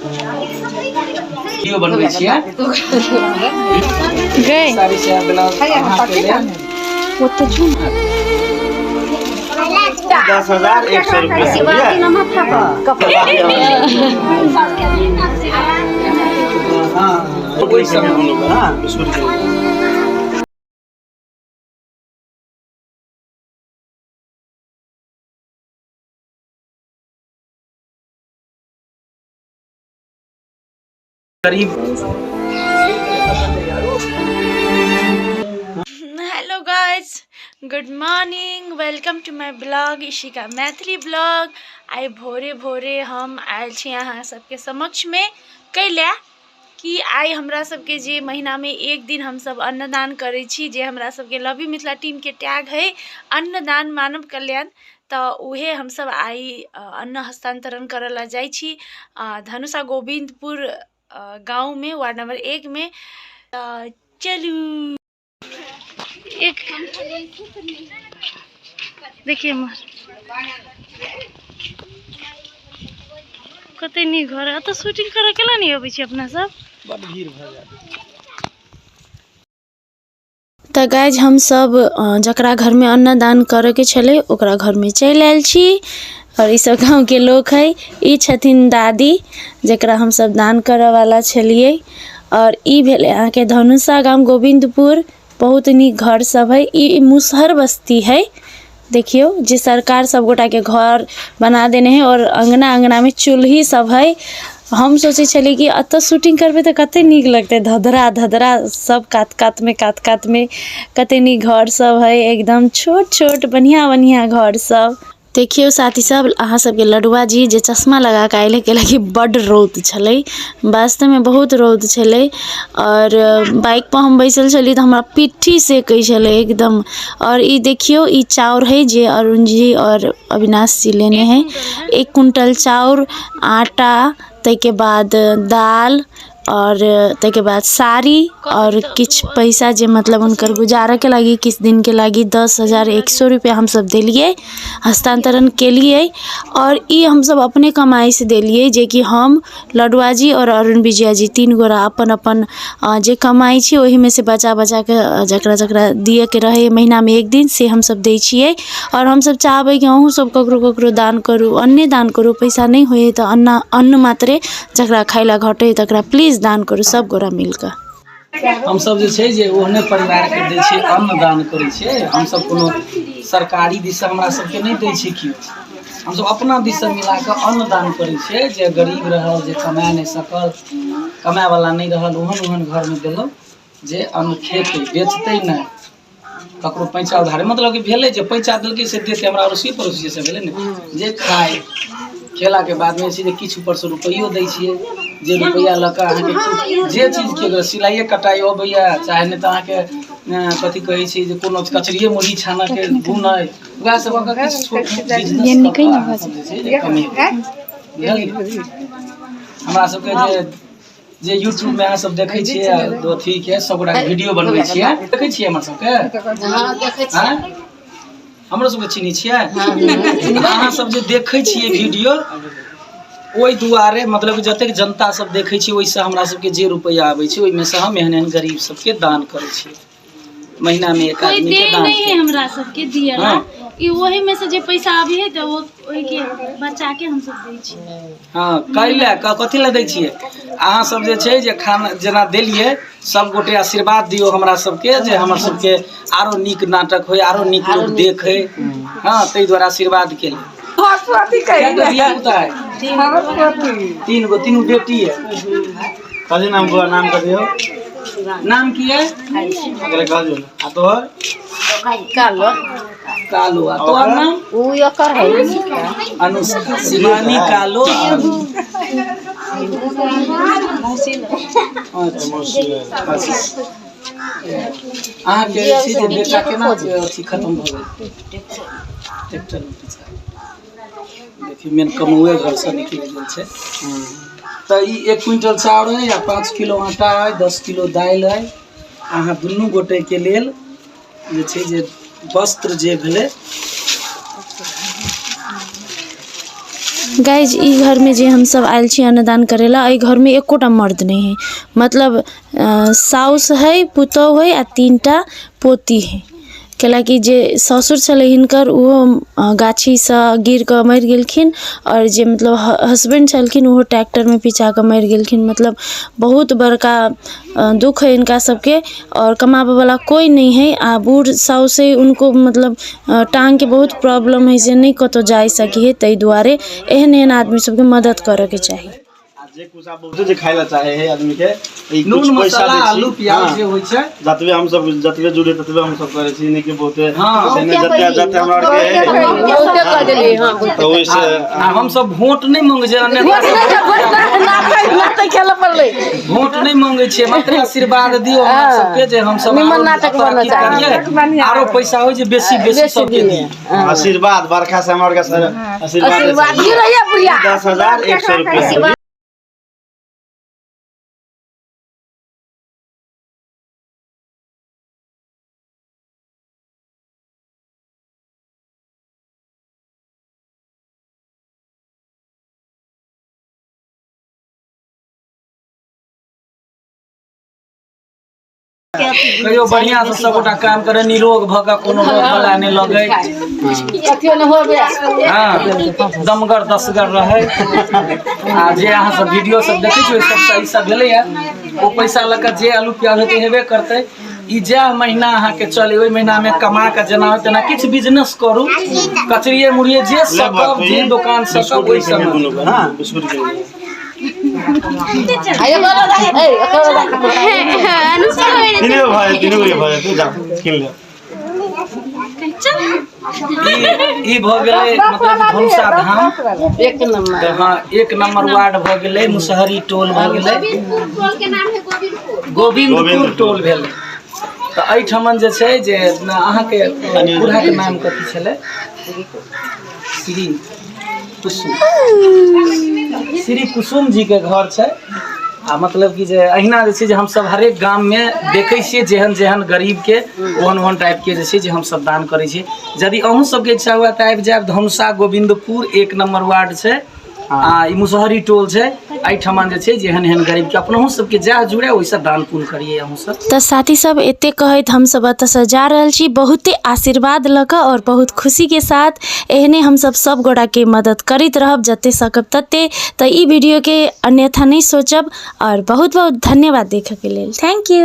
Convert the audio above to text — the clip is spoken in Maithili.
वीडियो बनबै छियै। गए साड़ी साया ब्लाउज अहाँके लेल। 10,100 रुपया। हाँ, ओहि सब हाँ, बिस्कुट के। गरीब। Hello guys, good morning, welcome to my blog Ishika Maithili blog. आइ भोरे भोरे हम आयल छी अहाँ सबके समक्षमे कैला कि आइ हमरा सबके जे महीनामे एक दिन हमसब अन्नदान करै छी, जे हमरा सबके लव you Mithila टीमके टैग है अन्नदान मानव कल्याण, तऽ उहे हमसब आइ अन्न हस्तान्तरण करऽ लए जाइ छी धनुषा गोविन्दपुर गाँवमे वार्ड नंबर 1 मे। तऽ चलू एक देखिए कते नीक घर है। एतऽ शूटिंग करऽ केला नहि अबै छी अपना सब? बड भीड़ भऽ जायत। तऽ गाइज हमसब जकरा घरमे अन्नदान करैके छलै ओकरा घरमे चलि आयल छी आओर ई सब गाँवके लोक है। ई छथिन दादी जकरा हमसब दान करऽवला छलियै। आओर ई भेलै अहाँके धनुषा गाम गोविन्दपुर, बहुत नीक घर सब है। ई मुसहर बस्ती है, देखियौ जे सरकार सब गोटाके घर बना देने है आओर अङ्गना अङ्गनामे चूल्ही सब है। हम सोचै छलियै कि एतऽ शूटिंग करबै तऽ कते नीक लगतै, धधरा धधरा सब कात कातमे कात कातमे कते नीक घर सब है, एकदम छोट छोट बढ़िआँ बढ़िआँ घर सब। देखियौ साथी सब, अहाँ सबके लडुआ जी जे चश्मा लगा कऽ आयल है, कैलाकि बड्ड रौद छलै, वास्तवमे बहुत रौद छलै। आओर बाइक पर हम बैसल छलियै तऽ हमरा पिट्ठी सेकै छलै एकदम। आओर ई देखियौ ई चाउर है जे अरुण जी आओर अविनाश जी लेने है, 1 क्विंटल चाउर, आटा, ताहिके बाद दाल आओर ताहिके बाद साड़ी आओर किछु पैसा जे मतलब हुनकर गुजाराके लागि किछु दिनके लागि 10,100 रुपैआ हमसब देलियै, हस्तान्तरण केलियै। आओर ई हमसब अपने कमाइसँ देलियै, जेकि हम लडुआ जी आओर अरुण विजया जी 3 गोरा अपन अपन जे कमाइ छी ओहिमे से बचा बचाके जकरा जकरा दियऽके रहै महीनामे एक दिन से हमसब दै छियै। आओर हमसब चाहबै कि अहूँ सब ककरो ककरो दान करू, अन्ने दान करू, पैसा नहि होइ हइ तऽ अन्न मात्रे जकरा खाइ लए घटै हइ तकरा प्लीज दान करू सब गोरा मिलकऽ। हमसब जे छै जे ओहने परिवारके दै छियै, अन्न दान करै छियै। हमसब कोनो सरकारी दिससँ हमरा सबके नहि दै छै केओ, हमसब अपना दिससँ मिलाकऽ अन्न दान करै छियै। जे गरीब रहल, जे कमा नहि सकल, कमायवला नहि रहल, ओहन ओहन घरमे देलहुँ जे अन्न खेतै, बेचतै नहि, ककरो पैंचा उधारे मतलब कि भेलै जे पैंचा देलकै से देतै, हमरा अड़ोसिए पड़ोसिए से भेलै ने जे खाय। खेलाके बादमे जे छै जे किछु ऊपरसँ रुपैओ दै छियै, जे रुपैआ लऽ कऽ अहाँके जे चीजके सिलाइए कटाइ अबैए, चाहे नहि तऽ अहाँके कथी कहै छै जे कोनो कचरिए मुरही छानऽके गुण अइ, वएह सब कऽ किछु छोट मोट बिजनेस कऽ कऽ अहाँ सब जे छै जे कमेबै, बुझलियै? हमरा सबके जे जे यूट्यूबमे अहाँ सब देखै छियै अथीके सब गोटाके वीडियो बनबै छियै, देखै छियै हमर सबके? आँय, हमरो सबके चिन्है छियै? अहाँ सब जे देखै छियै वीडियो, ओहि दुआरे मतलब जतेक जनता सब देखै छै ओहिसँ हमरा सबके जे रुपैआ आबै छै ओहिमे से हम एहन एहन गरीब सबके दान करै छियै, महीनामे एक कोई आदमी दे के दान। नहीं है हमरा सबके दियला। हाँ। ई ओही में से जे पैसा आबी है तऽ वो ओहि के बचा के हम सब दै छियै। हाँ, कैले कथी लए दै छियै? अहाँ सब जे छै जे खाना जेना देलियै, सब गोटे आशीर्वाद दियौ हमरा सबके जे हमर सबके आरो नीक नाटक होइ, आरो नीक लोक देखै। हाँ, ताहि दुआरे आशीर्वाद के लेल। कए गो धिया पुता है? 3 गो, तीनू बेटी है। कथी नाम बुआ, नाम कथी हो? नाम की है? अगले कह जो आ तोहर? कालो। कालो। आ तोहर नाम? अनुष्का। शिवानी, कालो। अच्छा, अहाँके जे छै जे बेटा केना अथी खत्म भऽ गेल? ट्रैक्टर में पीछा। देखियौ, मेन कमौए घरसँ निकलि गेल छै। तऽ ई 1 क्विंटल चाउर है आ 5 किलो आटा है, 10 किलो दालि है। अहाँ दुनू गोटेके लेल जे छै जे वस्त्र जे भेलै। गाइज ई घरमे जे हमसब आयल छी अन्नदान करै लए, एहि घरमे एकोटा मर्द नहि है। मतलब साउस है, पुतोहु है आ 3टा पोती है। कैलाकि जे ससुर छलै हिनकर ओहो गाछीसँ गिर कऽ मरि गेलखिन आओर जे मतलब हस्बैंड छलखिन ओहो ट्रैक्टरमे पिचा कऽ मरि गेलखिन। मतलब बहुत बड़का दुःख है हिनका सबके आओर कमाबैवला कोइ नहि है। आ बूढ़ साउस है उनको मतलब टाँगके बहुत प्रॉब्लम है से नहि कतहु जा सकै है, ताहि दुआरे एहन एहन आदमी सबके मदद करऽके चाही। आ जे कुछ आब बहुते जे खाय ला चाहे है आदमी के, ई कुछ नून पैसा मसाला दै छी। आलू प्याज हाँ। जे होइ छै, जतबे हम सब जतबे जुड़े ततबे हम सब करै छी, नहि कि बहुते हाँ। से नहि, जते जते हमरा आर के है बहुते कर देलियै। हँ, तऽ ओहिसँ आ हमसब वोट नहि मंगै छियै, अन्यथा खेलऽ पड़लै। वोट नहि मंगै छियै, मात्र आशीर्वाद दियौ हमरा सबके जे हमसब निमन आरो नाटक बनना तरक्की चाही। करियै, आरो पैसा होइ जे बेसी बेसी सबके दियै। आशीर्वाद बरखा से हमरा आर के आशीर्वाद आशीर्वाद दियौ रहियै बुढ़िया। 10,100 रुपया। कहियो बढ़िया से सबगोटा काम करे, निरोग भऽ कऽ कोनो रोग बला नहि लगै, अथियो नहि होबे। हाँ, दमगर दसगर रहै। आ जे अहाँ सब वीडियो सब देखै छी ओहि सबसँ ई सब भेलैया, ओ पैसा लऽ कऽ जे आलू प्याज हेतै हेबे करतै। ई जएह महीना अहाँके चलै ओहि महीनामे कमा कऽ जेना होइ तेना किछु बिजनेस करू, कचरिये मुड़िये जे सकब, जे दोकान सकब ओहि सबमे। हाँ, बिस्कुट के लिए। आ एगो राख, ए एगो राख। तीनू भऽ जेतै, तीनू गोटे भऽ जेतै, जा कीन ले। ई भऽ गेलै मतलब धनुषा धाम एक नंबर। तऽ हाँ, 1 नंबर वार्ड भऽ गेलै, मुसहरी टोल भऽ गेलै, गोविंदपुर टोल भेलै। तऽ एहिठमन जे छै जे अहाँके बूढ़ाके नाम कथी छलै? श्री कुसुम, श्री कुसुम जी के घर छै। आ मतलब कि जे अहिना जे छै जे हमसब हरेक गाममे देखै छियै जेहन जेहन गरीबके ओहन ओहन टाइपके जे छै जे हमसब दान करै छियै। यदि अहूँ सबके इच्छा हुए तऽ आबि जायब, धनुषा गोविंदपुर 1 नंबर वार्ड छै आ ई मुसहरी टोल छै। एहिठमन जे छै जेहन एहन गरीबके अपनहु सबके जएह जुड़े ओहिसँ दान पुण्य करियै अहूँ सब। तऽ साथी सब एते कहैत हमसब एतऽसँ जा रहल छी बहुते आशीर्वाद लऽ कऽ और बहुत खुशीके साथ। एहने हमसब सब गोटाके मदद करैत रहब जते सकब तते। तऽ ई वीडियोके अन्यथा नहि सोचब और बहुत बहुत धन्यवाद देखऽके लेल। Thank you.